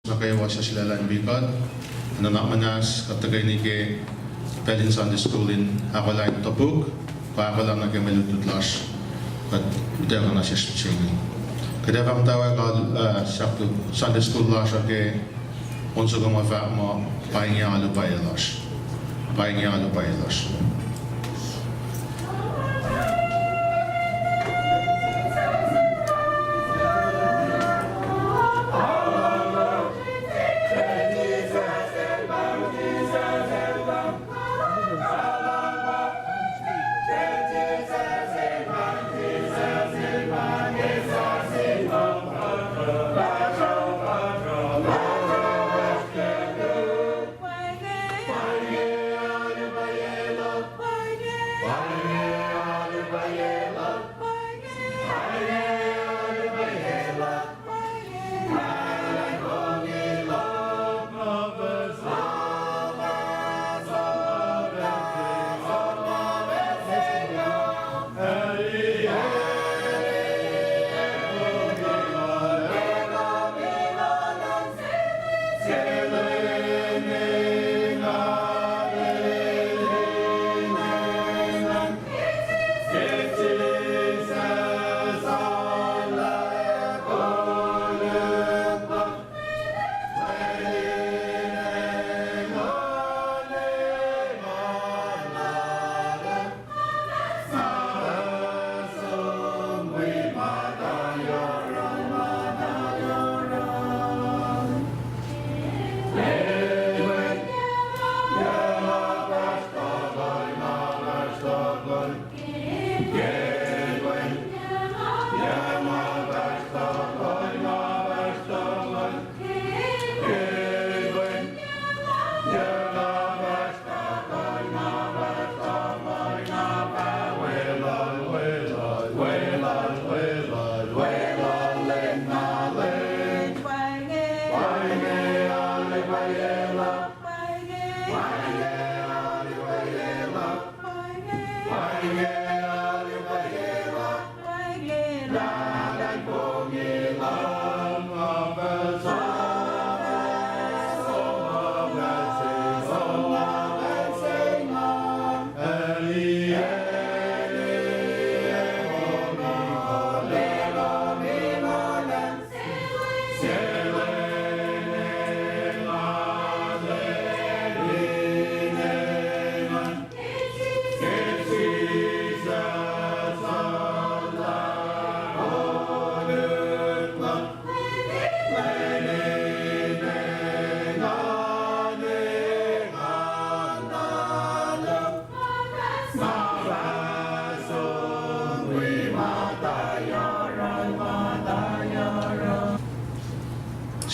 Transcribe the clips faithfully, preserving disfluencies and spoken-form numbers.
nuh kwewa suc sulaclah in wi kuht, nuhnak muhnahs kuht tuhkweni ke pacl in Sunday school in ahkolah in topuk, kuh ahkolah nuh ke mwe lutlut lasr, kuht utuckuh nuh sesr mihsenge. Kuht ac fah muhtwacwacack, uh, sahk Sunday school lasr uh ke on soko ma fahk muh, Pa Inge Alu Pwacye Lasr. Pa Inge Alu Pwacye Lasr.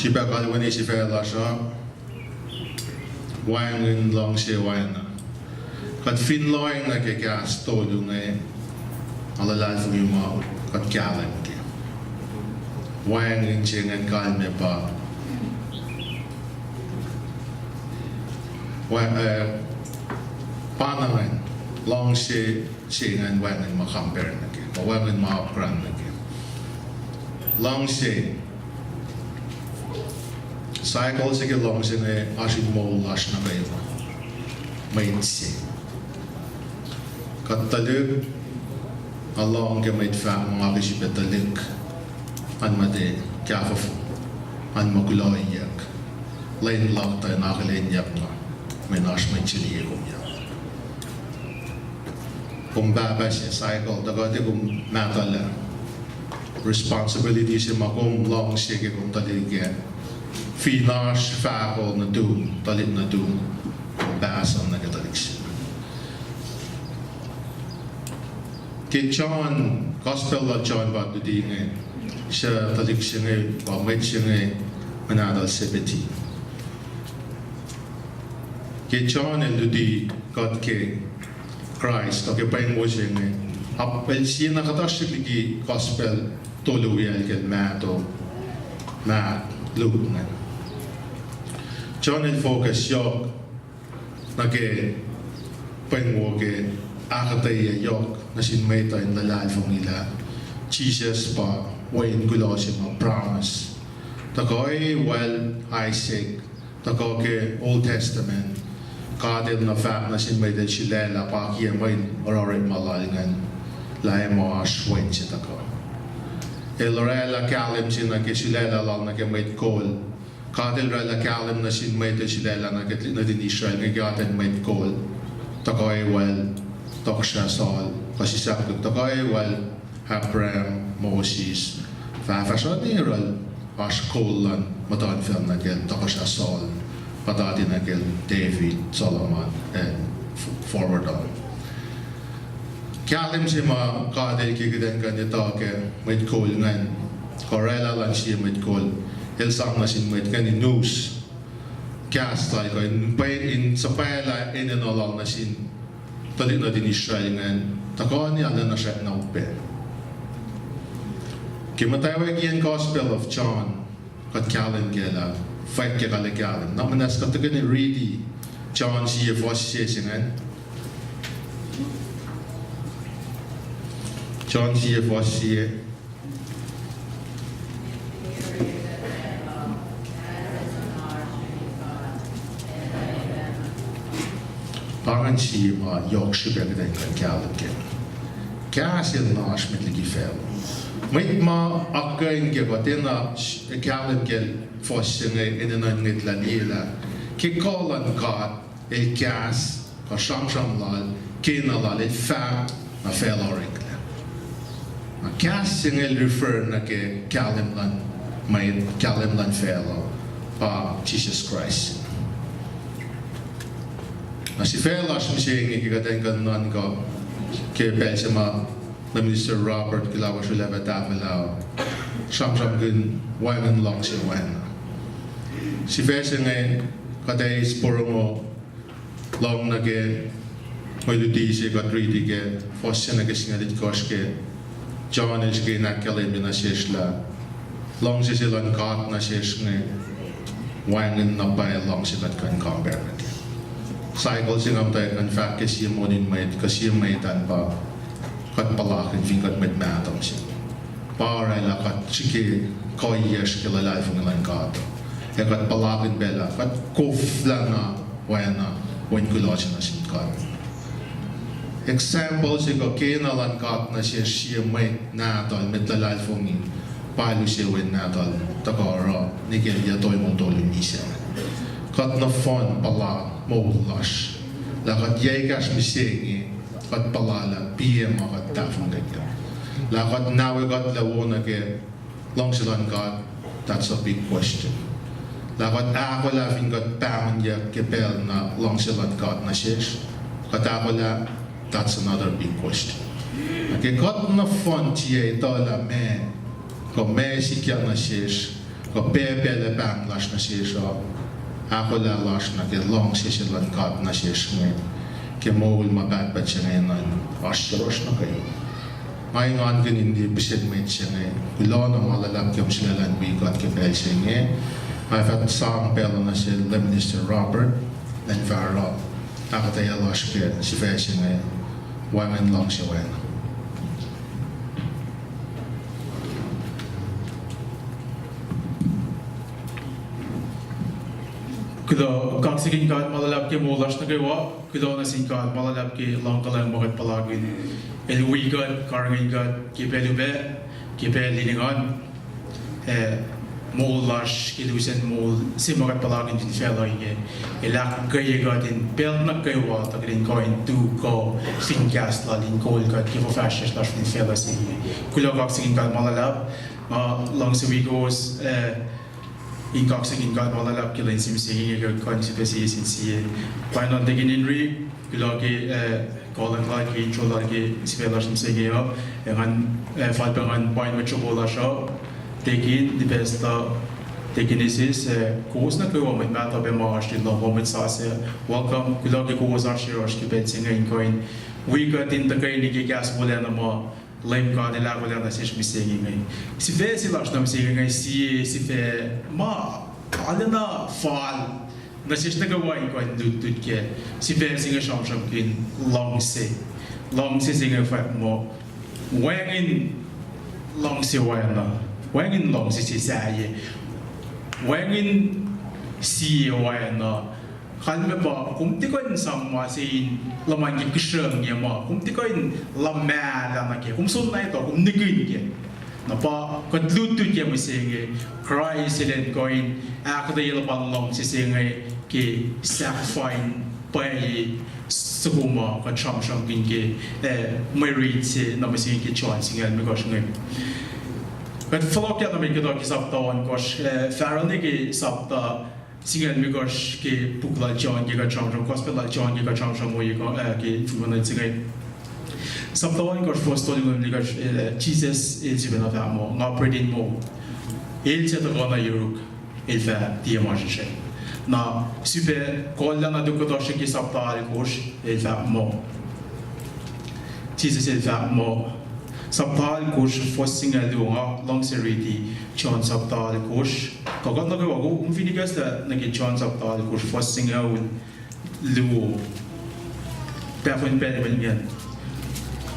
Sifilpac kalweni sifac lasr uh, wacngihn luhngse oacna. Kuht fin lohacng nuh ke kahs tolu inge, nga luhlahlfongi muh kuht kahlwem ke wacngihn se ingacn kalmac pa wa-, eh, pa na ingacn, luhngse se ingacn wacngihn ma compare nuh ke, kuh wacngihn ma apkuhran nuh ke. Luhngse, cycle se ke luhngse inge oasr in moul lasr nuh kwewa. Mwet se, kuht tuhlihk, nga lohng ke mwet fahk muh nga ke srihpac tuhlihk, ngan muhta kahfohf, ngan muh kulohyuck, lwen luhk tuh in akihlenyuck muh mwe oasr mwet se liye kom an. Kom pahpah se cycle, tuh kuht ac kom mahtuhlah responsibility se ma kom luhngse ke kom tuhlihk ah. Fin oasr fahko nuhtum, tuhlihk nuhtum, kom pahsuhn nuh ke tuhlihk se. Ke John, Gospel lal John pa luti inge, suc tuhlihk se inge, pa mwet se inge, nahtuhl Zebedee. Ke John el luti kuht ke Kraist, kuh ke pweng wo se inge, ap-, el siena kuhtuh srihk liki Gospel tolu wiyacl ke Matthew, Mark, Luke inge. John el focus yohk nuh ke pweng wo ke ahkuhtweyac yohk nuh sin mwet uh in luhlahlfongi lah Jisus pa wen kuloh se ma promise Tuhkuh wal Isaac, tuhkuh ke Old Testament, God El nuh fahk nuh sin mwet El sulaclah pakiyac mweyen oruh orekma lal ingacn, lah ma oasr wen se tuhkuh. El oraclah kahlwem se nuh ke sulaclah lal nuh ke mwet kol. God El oraclah kahlwem nuh sin mwet El sulaclah nuh ke nuhtin Israel inge ke atacn mwet kol. Tuhkuh wal tohkohsrah Saul, kuh sisaklik tuhkuh wal Abraham, Moses, fahfahsruh nuh yohrohl oasr kol luhn muhtuhnfacl nuh kacl tohkohsrah Saul, puhtati nuh kacl David, Solomon, and forward on. Kahlwem se ma God El ke kuht in kuh in etuh ke mwet kol ingacn, kuh oraclah luhn sie mwet kol, El sang nuh sin mwet ingacn in us kahs lal kuh in, in suhpwaclah enenuh lal nuh sin tuhlihk nuhtin Israel ingacn, tuhkuh arulacna srackna upac. Ke muhtwacwacackiyacn Gospel of John, kuht kahlwem kac lah, fwack ke kalmac kahlwem. Na muhnahs kuht tuhkweni riti John sie fuhs se se ingacn. John sie fuhs sie. Pa ingacn sie ma yohk srihpac kuht in kuh in kahlwem kac. Kahs El na oasr met liki facluh. Mwet ma akuhkuhin ke kuht enenuh kahlwem ke fuhs se inge, enenuh in ngwetlah liyelah ke kuh luhn God El kahs, kuh sramsram lal, kena lal El fahk, na facluh oreklac. Na kahs se inge el refer nuh ke kahlwem luhn, ma kahlwem luhn facluh, pa Jisus Kraist. Na sifac lasr mihsenge ke kuht in kuh in nuhnkuh ke pacl se ma Minister Robert kuloh ma srulac pac tahfwelah, sramsramkihn wacngihn luhngse oacna. Sifac se inge kuht eis porongo lohng nuh ke mwe luti se kuht riti ke fuhs se nuh ke singucul itkohsr ke John el srihke in ahkkahlwemye nuh sesr lah luhngse se luhn God nuh sesr inge wacngihn na pwacye luhngse kuht kuh in compare nuh kac. Cycle se nga muhtwacwacack in fahk ke sie monin mwet kuh sie mwet an pa kuht puhlakihn fin kuht mwet mahtuh se. Pa oraclah kuht srihke kuhiyacsr ke luhlahlfongi luhn God, ac kuht puhlakihn pacl ah kuht koflahna oacna wen kuloh se nuh sin God. Example se kuh kena luhn God nuh sesr sie mwet nahtuhl, mwet luhlahlfongi, pa El use wen nahtuhl tuhkuh oruh nwe ke yac tolngoul tolu misac. Kuht nohfohn puhla moul lasr lah kuht yac ekahsr mihsenge kuht puhla lah piac ma kuht tahfonglac kac. Lah kuht nawe kuht lac wo nuh ke luhngse luhn God, that's a big question. Lah kuht ahkolah fin kuht pahngonyuck ke pacl na luhngse luhn God nuh sesr, kuht ahkolah, that's another big question. Na ke kuht nohfohn tiac etuh lah meac, kuh meac sikyak nuh sesr, kuh pac pacl ac pahng lasr nuh sesr uh, ahkolah lasr nuh ke luhngse se luhn God nuh sesr inge, ke moul ma pahtpaht se inge, na oasr yohrohsr nuh kwewa. Nga engankihn in liye pihsen mwet se inge, kuloh na ma luhlahp ke kom sulaclah in wi kuht ke pacl se inge. Nga fah sang pacl uh nuh sel Minister Robert, elan fah oruh ahkuhtweyac lasr ke sifac se inge, wacngihn luhngse oacna. Kuloh, kaksakihn God ma luhlahp ke moul lasr nuh kwewa. Kuloh nuh sin God ma luhlahp ke luhngkuhlwacng ma kuht puhlakihn. El wi kuht, karihngihn kuht ke pacl upac, ke pacl in engan, ac moul lasr ke lusen moul se ma kuht puhlakihn fin facluh inge. El ahkkweye kuht in pacl nuh kwewa tuh kuht in kuh in tu kuh fin kahs lal in kol kuht ke fuhfahsryucsr lasr fin facluh se inge. Kuloh, kaksakihn God ma luhlahp. Nga luhngse wi kowos, eh, in kaksakihn God ma luhlahp ke lwen se mihsenge inge, kuh in sifil sie sin sie. Pwacnwacng Deacon Henry, kuloh ke, eh, kuh lal ke intro lal ke sifac lasr mihsenge uh. Ac ngan, eh, fal pac ngan pain mwet sropo lasr uh, Deacon, Pastor, Deaconesses, eh, kowos nuh kwewa mwet mahtuh pac ma oasr in lohm, mwet sasuc, welcome. Kuloh ke kowos oasr yohrohsr ke pacl se inge in kuh in wi kuht in tuhkweni ke kahs wolacna ma Leum God El ahkolah nuh sesr mihsenge inge. Sifac se lasr nuh mihsenge inge sie sifac ma arulacna fal nuh sesr nuh kwewa in kuh in lutlut kac. Sifac se inge sramsramkihn luhngse. Luhngse se inge fahk muh wacngihn luhngse oacna, wacngihn luhngse se sahyac. Wacngihn sie oacna, kalmac pa kom tiac kuh in sang ma se in luhman ke kihsrucngye ma, kom tiac kuh in luhmahlah nuh ke, kom soenna etuh, kom nihkihn kac. Na pa kuht lutlut ke mihsenge, Kraist el an kuh in ahkuhtweyac luhpan luhngse se inge ke sahk fain pwacye soko ma kuht sramsramkihn ke, eh, mwe rit se nuh mihsenge ke John singucul limekohsr inge. Kuht fohlohkyak nuh met kuhtuh ke sapta ohnkohsr, eh, fahsruh nuh ke sapta singucul limekohsr ke puk lal John ke kuht sramsram, Gospel lal John ke kuht sramsram ohiyac, eh, ke infulwacn se inge. Sapta ohnkohsr fuhs tolngoul limekohsr, eh, Jisus el sifacna fahk muh, nga bread in moul. El suc tuhkuh nuh yuruk, el fah tiac masrinsral. Na sifilpac kohllah na tok kuhtuh srihk ke sapta alkosr, el fahk muh, Jisus el fahk muh, sapta alkosr fuhs singucul luo, nga luhngse riti John sapta alkosr. Kuh kuht nuh kwewa, kom fin ikacslah nuh ke John sapta alkosr fuhs singucul luo. Tahfuhn pacl ingacn,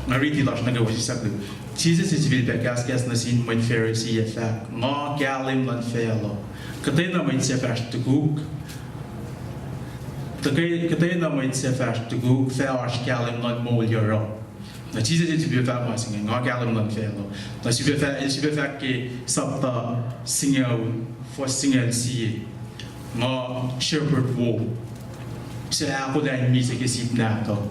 nga riti lasr nuh kwewa sislah luo. Jisus el sifilpac kahskahs nuh sin mwet Pharisee ac fahk, nga kahlwem luhn facluh. Kuhtwena mwet suc fahsr tukuk, tuh kuhtwena mwet suc fahsr tukuk fah oasr kahlwem luhn moul yohrohl. Na Jisus el sifilpac fahk ma se inge, nga kahlwem luhn facluh. Na sifilpac fahk, el sifilpac fahk ke sapta singucul, fuhs singucul sie, nga shepherd wo suc ahkolah in misac ke sip nahtuhl.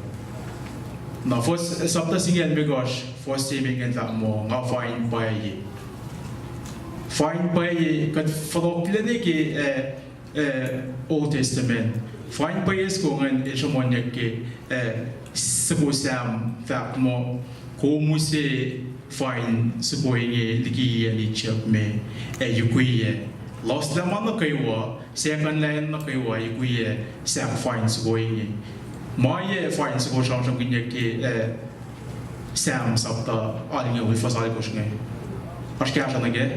Na fuhs, sapta singucul limekohsr, fuhs se emet ingacn fahk muh, nga fain pwacye. Fain pwacye, kuht fohlohklac nuh ke, eh, eh, Old Testament. Fain pwacye soko ingacn el sruhmuhnyuck ke, eh, soko Sam fahk muh, kom use fain soko inge liki acn Egypt me, ac yukwiyac. Lohsrlah ma nuh kwewa, sahkuhnlah acn nuh kwewa, yukwiyac sahk fain soko inge. Ma oacyacpac fain soko sramsramkihnyuck ke, eh, Sam sapta alngoul fuhs alkosr inge. Oasr kahsruh nuh kac?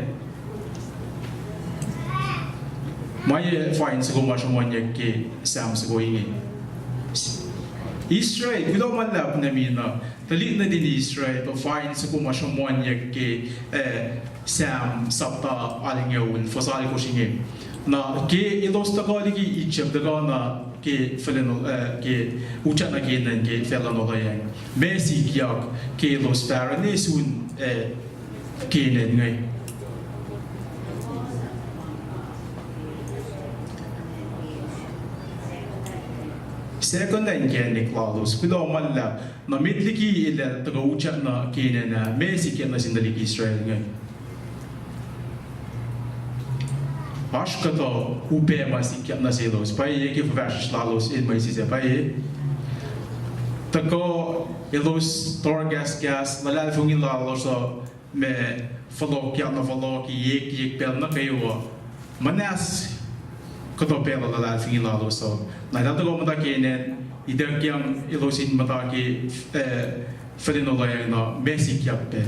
Ma oacyacpac fain soko ma sruhmuhnyuck ke Sam soko inge. Israel, kuloh ma luhlahp nuh me na, tuhlihk nuhtin Israel pa fain soko ma sruhmuhnyuck ke, eh, Sam sapta alngoul fuhs alkosr inge. Na ke elos tuhkuh liki Egypt, tuhkuh na ke, eh, ke utyak nuh Canaan ke facl in olweacng, ma sikyak ke elos fah oruh ne sun, eh, Canaan inge? Sahkuhnlah inkacnek lalos, kuloh ma luhlahp. Na met liki elos tuhkuh utyak nuh Canaan ah, ma sikyak nuh sin tuhlihk Israel inge? Oasr kuhtuh upac ma sikyak nuh selos, pwacye, ke fuhfahsryucsr lalos el mwe sisacn pwacye. Tuhkuh elos tohrkahskahs, luhlahlfongi lalos uh ma fohlohkyak na fohlohki ekyek pacl nuh kwewa. Muhnahs kuhtuh pacl luhlahlfongi lalos uh. Na eltahl tuhkuh muhta Canaan, ituckyang elos in muhta ke, eh, facl in olweacng na ma sikyak pac.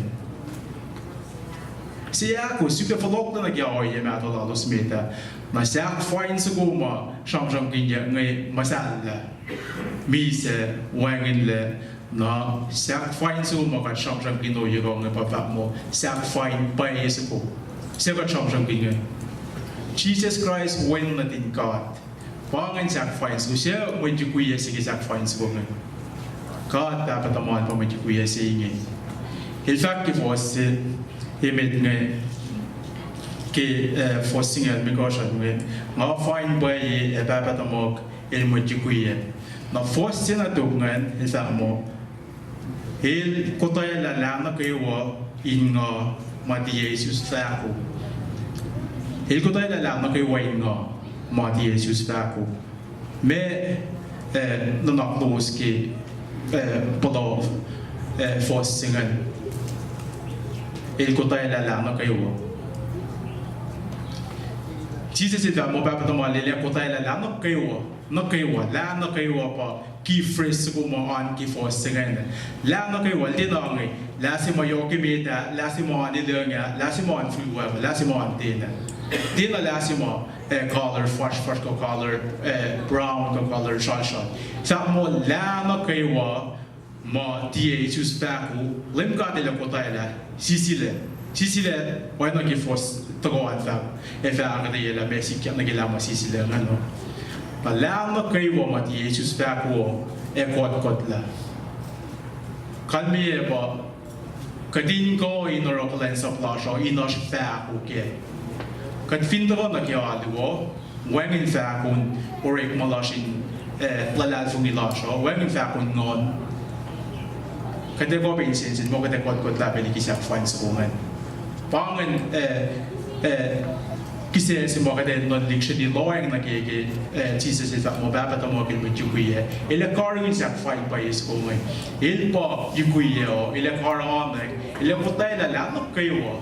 Se ahkos, sifilpac fohlohklah nuh ke ohiyac mahtuh lalos met ah. Na sahk fain soko ma sramsramkihnyuck inge muhsahllah, misac, wacngihnlac. Na sahk fain soko ma kuht sramsramkihn ohiyac kuh inge pa fahk muh sahk fain pwacye soko. Suc kuht sramsramkihn inge, Jisus Kraist, Wen nuhtin God. Pa ingacn sahk fain soko. Suc mwet yukwiyac se ke sahk fain soko inge? God Pahpah tuhmuhk pa mwet yukwiyac se inge. El fahk ke fuhs se emet inge, ke, eh, fuhs singucul limekohsr an inge, nga fain pwacye ac Pahpah tuhmuhk el mwet yukwiyac. Na fuhs se na tok ingacn el fahk muh, el kotwelah lah nuh kwewa in nga ma tiac isus fahko. El kotwelah lah nuh kwewa in nga ma tiac isus fahko. Ma, eh, nuhnak lowos ke, eh, puhla, eh, fuhs se ingacn, el kotwelah lah nuh kwewa. Jisus el fahk muh Pahpah tuhmuhk el ac kotwelah lah nuh kwewa, nuh kwewa, lah nuh kwewa pa key phrase soko ma oan ke fuhs se ingacn. Lah nuh kwewa, el tiacna inge lah se ma yohk emet ah, lah se ma oan ilung ah, lah se ma oan fuhluwack, lah se ma oan ten ah. Tiacna lah se ma, eh, color fuhsrfuhsr kuh color, eh, brown kuh color sralsral. Fahk muh lah nuh kwewa ma tiac isus fahko, Leum God el ac kotwelah, sisilac. Sisilac, oacna ke fuhs tuhkuh an fahk, ac fahk ahkuhtweyac lah meac sikyak nuh ke lah ma sisilac ingacn uh. Na lah nuh kwewa ma tiac isus fahko ac kotkotlah. Kalmeyac pa kuht in kuh in oruh kuhlwacnsap lasr uh in oasr fahko kac. Kuht fin tuhkuh nuh ke alu uh, wacngihn fahko in orekma lasr in, eh, luhlahlfongi lasr uh, wacngihn fahko in nguhn. Kuht ac kuh pac in sensen muh kuht ac kotkotlah pac liki sahk fain soko ingacn. Pa ingacn, eh, eh, kihsac se ma kuht ac nuhnlihksreni lohacng nuh ke, ke, eh, Jisus el fahk muh Pahpah tuhmuhk El mwet yukwiyac. El ac karihngihn sahk fain pwacye soko inge. El pa yukwiyac uh, El ac karihngihn, El ac kotwelah lah nuh kwewa.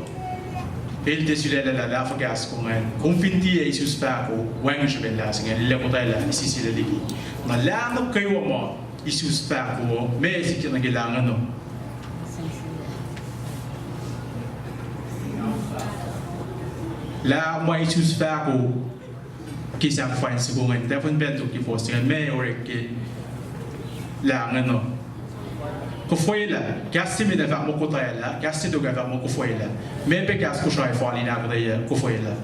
El tiac sulaclah lah fuhkah soko ingacn. Kom fin tiac isus fahko, wacngihn srihpen lah se ingacn, El ac kotwelah sisilac liki. Na lah nuh kwewa ma isus fahko, meac sikyak nuh ke lah ingacn uh. Lah ma isus fahko ke sahk fain soko ingacn, tahfuhn pacl tok ke fuhs se ingacn, meac orek ke lah ingacn uh. Kofwelah, kahs se met ac fahk muh kotwelah, kahs se tok ac fahk muh kofwelah. Meac pac kahs Kosrae fal in ahkuhtweyac kofwelah?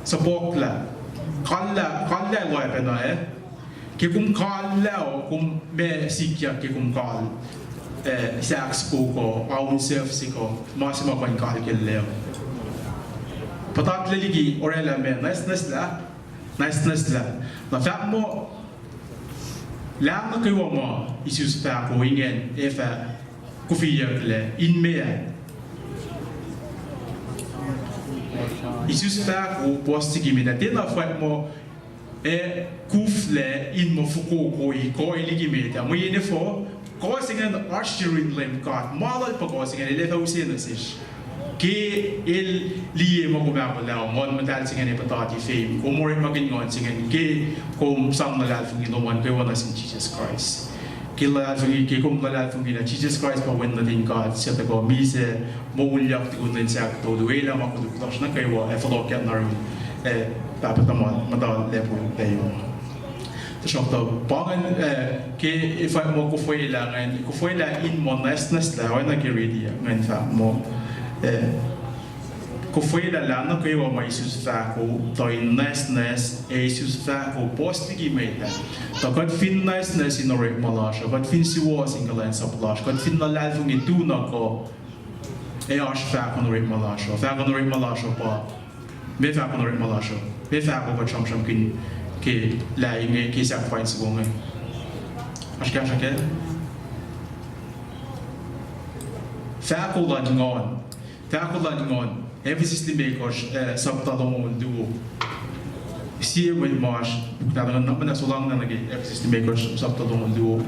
Suhpuhklah. Kallah, kallah el oacpacna, eh? Ke kom kallah uh, kom meac sikyak ke kom kal, eh, sahk soko kuh, aun sef se kuh, ma se ma kuh in kal ke lah uh. Puhtatlac liki orwaclah meac, nwacsnwacslah, nwacsnwacslah. Na fahk muh, lah nuh kwewa ma isus fahko ingacn ac fah kofiyucklac in meac? Isus fahko puhs liki met ah, tiacna fahk muh ac kuflac in muh fokokoi kuh liki met ah. Mweyen efuh? Kuh se ingacn oasr yurin Leum God. Ma lal pa kuh se ingacn, El ac fah use nuh sesr ke El liye muh kom ahkolah, Nguhn Muhtahl se ingacn ac puhtati fem. Kom orekmakihn Nguhn se ingacn ke kom sang luhlahlfongi lom an kwewa nuh sin Jisus Kraist. Ke luhlahlfongi, ke kom luhlahlfongi lah Jisus Kraist pa Wen nuhtin God, suc tuhkuh misac, moulyak tukun lwen sahk tolu, elah ma koluk lasr nuh kwewa ac fohlohkyak nuh yurin, eh, Pahpah tuhmuhk muhta lacpo pac uh. Tuhsruhktuh pa ingacn, eh, ke fahk muh kofwelah ingacn, kofwelah in muh nwacsnwacslah, oacna ke riti ingacn fahk muh, eh, kofwelah lah nuh kwewa ma isus fahko, tuh in nwacsnwacs ac isus fahko puhs liki met ah. Tuh kuht fin nwacsnwacs in orekma lasr uh, kuht fin suwohs in kuhlwacnsap lasr, kuht fin luhlahlfongi tu na kuh, ac oasr fahko in orekma lasr uh. Fahko in orekma lasr uh pa, meac fahko in orekma lasr uh? Meac fahko kuht sramsramkihn ke lah inge, ke sahk fain soko inge? Oasr kahsruh kac? Fahko luhn Nguhn. Fahko luhn Nguhn. Ephesus limekohsr, eh, sapta longoul luo. Sie mwe ma oasr, na, na, na, na solangna nuh ke Ephesus limekohsr sapta longoul luo.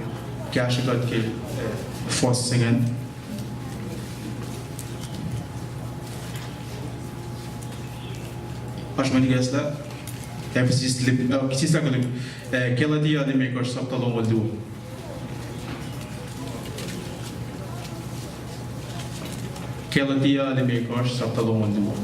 Kahsruh kuht ke, eh, fuhs se ingacn. Oasr mwe ikacslah? Ephesus lim-, eh, sislah koluk, eh, Galatia limekohsr sapta longoul luo. Galatia limekohsr sapta longoul luo.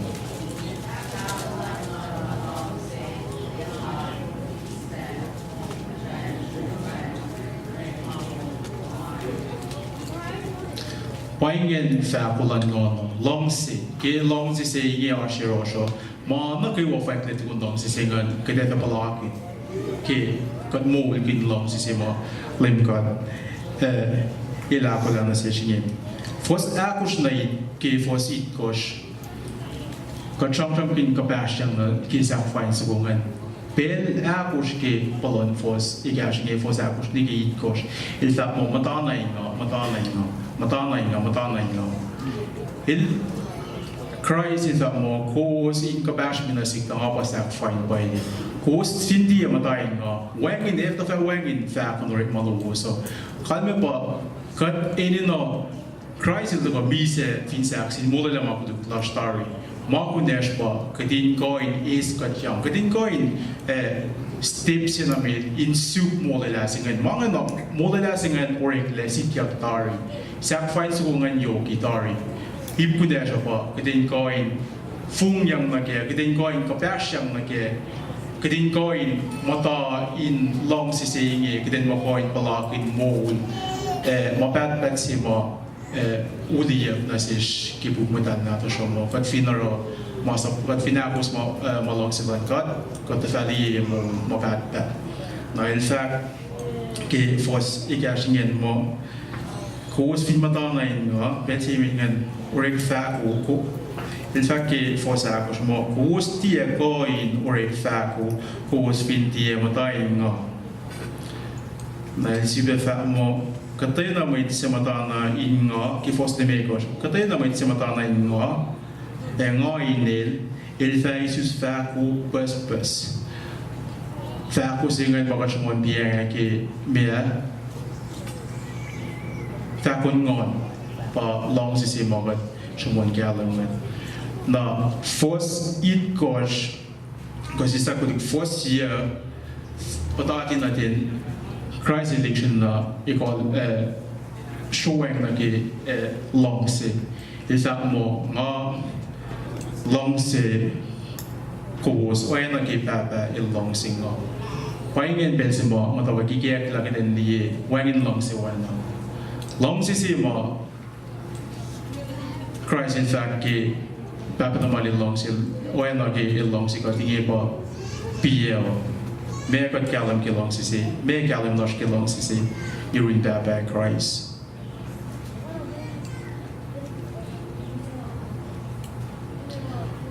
Pa ingacn fahko luhn Nguhn, luhngse. Ke luhngse se inge oasr yohrohsr uh, ma nuh kwewa fwacklac tukun luhngse se ingacn, kuht ac fah puhlakihn ke kuht moulkihn luhngse se ma Leum God, eh, El ahkolah nuh sesr inge. Fuhs ahkosr nuh in ke fuhs itkohsr, kuht sramsramkihn kuhpahsryang nuh ke sahk fain soko ingacn. Pacl ahkosr ke puhlan fuhs ekahsr inge, fuhs ahkosr nuh ke itkohsr, el fahk muh muhtana in nga, muhtana in nga, muhtana in nga, muhtana in nga. El, Kraist el fahk muh, kowos in kuhpahsr me nuh sihk tuh nga pa sahk fain pwacye. Kowos fin tiac muhta in nga, wacngihn, el tuh fah wacngihn fahko in orekma lowos uh. Kalmac pa, kuht enenuh Kraist el tuhkuh misac fin sahk sin molwelah ma koluk lasr tari. Ma kunacsr pa kuht in kuh in eis kuhtyang, kuht in kuh in, eh, step se na met in suk molwelah se ingacn. Ma ingacn, molwelah se ingacn oreklac sikyak tari. Sahk fain soko ingacn yoki tari. Ip kunacsr uh pa kuht in kuh in fongyang nuh kac, kuht in kuh in kuhpahsryang nuh kac, kuht in kuh in muhta in luhngse se inge, kuht in muh kuh in puhlakihn moul, eh, ma pahtpaht se ma eh, uliyuck nuh sesr ke puk muhtahl nahtuhsr uh muh kuht fin oruh ma sap, kuht fin ahkos ma, eh, ma luhngse luhn God, kuht tuhfah liye ma, ma pahtpaht. Na el fahk ke fuhs ekahsr ingacn muh, kowos fin muhtana in nga, pacl se met ingacn orek fahko, ko-, el fahk ke fuhs ahkosr muh, kowos tiac kuh in orek fahko, kowos fin tiac muhta in nga. Na el sifilpac fahk muh, kuhtwena mwet suc muhtana in nga, ke fuhs limekohsr, kuhtwena mwet suc muhtana in nga, ac nga in el, el fah isus fahko pucspucs. Fahko se ingacn pa kuht sruhmuhn piacng ke meac, fahko nguhn, pa luhngse se ma kuht sruhmuhn kahlwem an. Na fuhs itkohsr, kuh sislah koluk fuhs yuc, puhtati nuh ten, Kraist el lihksreni na ekuhl, eh, sruhwacng nuh ke, eh, luhngse. El fahk muh, nga luhngse kowos oacna ke Pahpah el luhngse nga. Pa ingacn pacl se ma muhtwacwacack ikacklah kuht in liye wacngihn luhngse oacna. Luhngse se ma Kraist el fahk ke Pahpah tuhmal el luhngse, oacna ke el luhngse kuht, inge pa piac, meac kuht kahlwem ke luhngse se, meac kahlwem lasr ke luhngse se yurin Pahpah Kraist.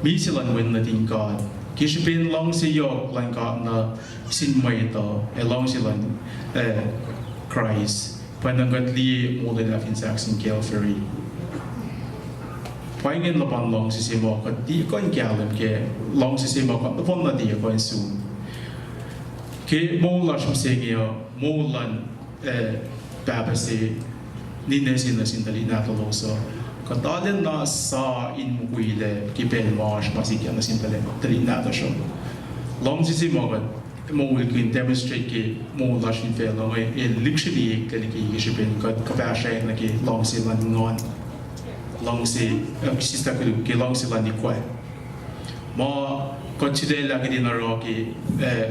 Misac luhn Wen nuhtin God, ke srihpen luhngse yohk luhn God nuh sin mwet uh, ac luhngse luhn, eh, Kraist, pwacnwacng kuht liye molwelah fin sahk sin Calvary. Pa ingacn luhpan luhngse se ma kuht tiac kuh in kahlwem kac, luhngse se ma kuht nohfohn na tiac kuh in sun. Ke moul lasr mihsenge uh, moul luhn, eh, pahpah se, ninac se nuh sin tuhlihk nahtuhlos uh, kuht arulacna sa in mukwilac ke pacl ma oasr ma sikyak nuh sin tuhlihk nahtuhsr uh. Luhngse se ma kuht moulkihn demonstrate ke moul lasr fin facluh inge, el lihksreni eklac liki ke srihpen kuht kuhpahsrye nuh ke luhngse luhn nguhn, luhngse, eh, sislah koluk ke luhngse luhn ikoac. Ma kuht sulaclah kuht in oruh ke, eh,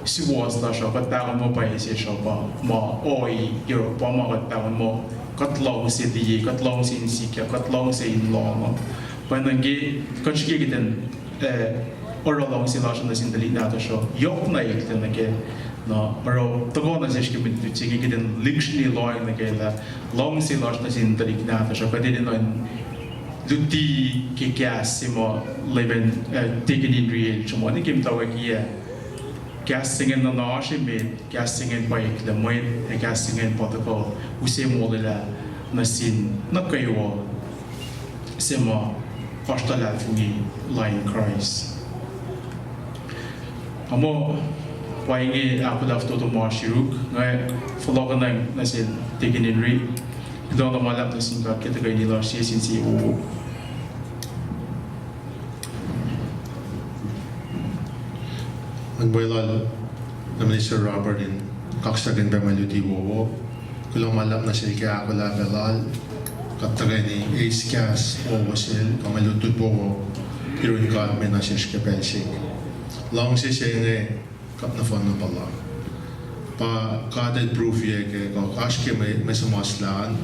suwohs lasr uh, kuht pahngon muh pwacye sesr uh pa ma ohiyac uh, pa ma kuht pahngon muh kuht luhngse liye, kuht luhngse in sikyak, kuht luhngse in lohng uh. Pwacnwacng ke kuht srihke kuht in, eh, oruh luhngse lasr nuh sin tuhlihk nahtuhsr uh, yohk na eklac nuh ke, na oruh tuhkuh nuh sesr ke mwe lutlut se inge kuht in lihksreni lohacng nuh ke lah luhngse lasr nuh sin tuhlihk nahtuhsr uh, kuht enenuh in luti ke kahs se ma Leum, eh, Deacon Henry el sruhmuhn ke muhtwacwacackiyac. Kahs se ingacn nuhna oasr emet, kahs se ingacn pa eklac mwet, ac kahs se ingacn pa tuhkuh use molwelah nuh sin nuh kwewa se ma oasr luhlahlfongi lain Kraist. Amo, pa inge ahkolah fototo ma oasr yuruk, nga fohlohkohnacng nuh sel Deacon Henry, kuloh na ma luhlahp nuh sin God ke tuhkweni lasr sie sin sie wowo. An weluhl na Minister Robert in kaksakihn pac mwe luti wowo. Kuloh ma luhlahp nuh sel ke ahkolah pac lal, kuht tuhkweni eis kahs wowo sel, kuh mwe lutlut wowo yurin God me nuh sesr ke pacl se inge. Luhngse se inge kuht nohfohn na puhla. Pa God el prove-ye ke kuh oasr ke mwe, mwe suhmuhslah an,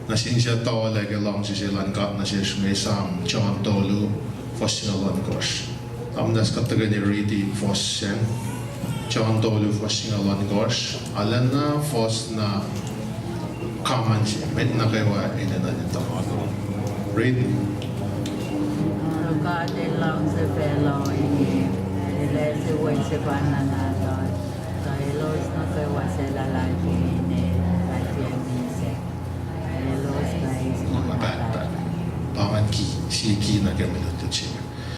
nuh sin suc tuhlac ke luhngse se lal God nuh sesr me, Sam John tolu, fuhs singucul ohnkohsr. Tamuhlwel, kuht tuhkweni riti fuhs sacn. John tolu, fuhs singucul ohnkohsr. Arulacna fuhs na common se, mwet nuh kwewa enenuh in tuhkuh. Read. Oruh God el luhngse facluh inge, El ase wen sefanna Nahtuhl, tuh elos nuh kwewa suc luhlahlfongi Inel fah tiac misac, ac elos fah eis moul ma pahtpaht. Pa ingacn ki, sie ki nuh ke mwe lutlut se inge.